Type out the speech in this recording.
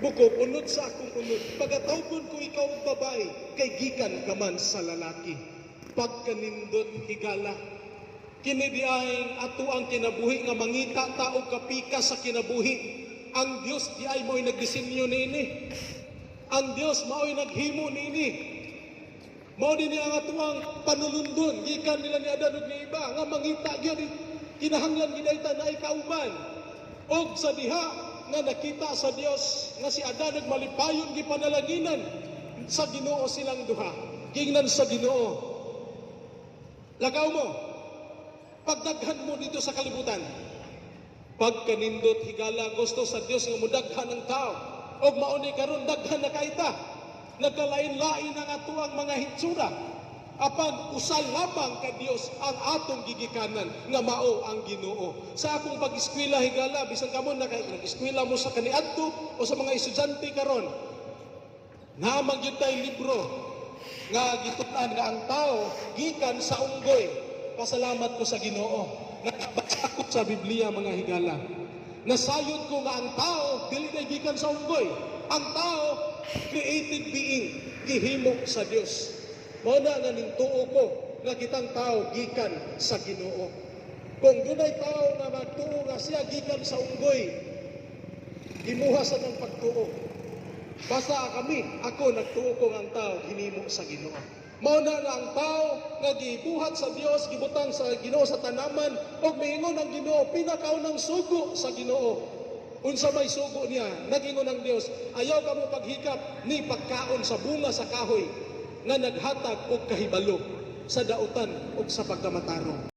Bukog unod sa akong unod. Pagatawgon ko ikaw og babae, kay gikan ka man sa lalaki. Pagkanindot, higala. Kini diay ato ang kinabuhi nga mangita ta og kapikas sa kinabuhi. Ang Dios diay mo'y nagdisenyo niini. Ang Dios mao'y naghimo niini. Mao dinhi ang atuang panulundon gikan nila ni Adan ug ni Eva nga mangita gyud, kinahanglan gyud ta naay kauban. Og sa diha nga nakita sa Dios nga si Adan ug malipayon gipanalanginan sa Ginoo silang duha. Gingnan sa Ginoo, "Lakaw mo. Pagdaghan mo dito sa kalibutan." Pagkanindot, higala, gusto sa Dios nga mudaghan ang tao. Og mao ni karon daghan na kaayo ta. Nagkalain-lain ang atuang mga hitsura. Apan usa lamang ka Dios ang atong gigikanan nga mao ang Ginoo. Sa akong pag-eskwela, higala, bisan kamo naka nag-eskwela mo sa kaniadto o sa mga estudyante karon, naa man gyud tay libro nga gitun-an nga ang tao gikan sa unggoy. Pasalamat ko sa Ginoo. Nakabasa ko sa Biblia, mga higala. Nasayod ko nga ang tao dili na gikan sa unggoy. Ang tao, created being, gihimo sa Dios. Mao na nga ningtuo ko nga kitang tao gikan sa Ginoo. Kung dunay tao nga magtuo nga siya gikan sa unggoy, gimuha sa ng pagtuo. Basta kami, ako nagtuo ko nga ang tao hinimo sa Ginoo. Mao na nga ang tao nga gibuhat sa Dios, gibutang sa Ginoo sa tanaman, ug miingon ang Ginoo, pinakaunang sugo sa Ginoo. Unsa may sugo niya? Nagingon ang Dios, "Ayaw kamo paghikap ni pagkaon sa bunga sa kahoy nga naghatag og kahibalo sa dautan ug sa pagkamatarong."